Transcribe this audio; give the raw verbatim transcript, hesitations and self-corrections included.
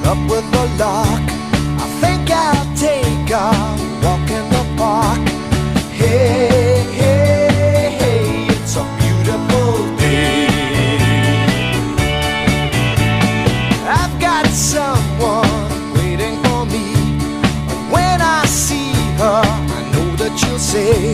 Up with the luck. I think I'll take a walk in the park. Hey, hey, hey, it's a beautiful day. I've got someone waiting for me. When I see her, I know that she'll say,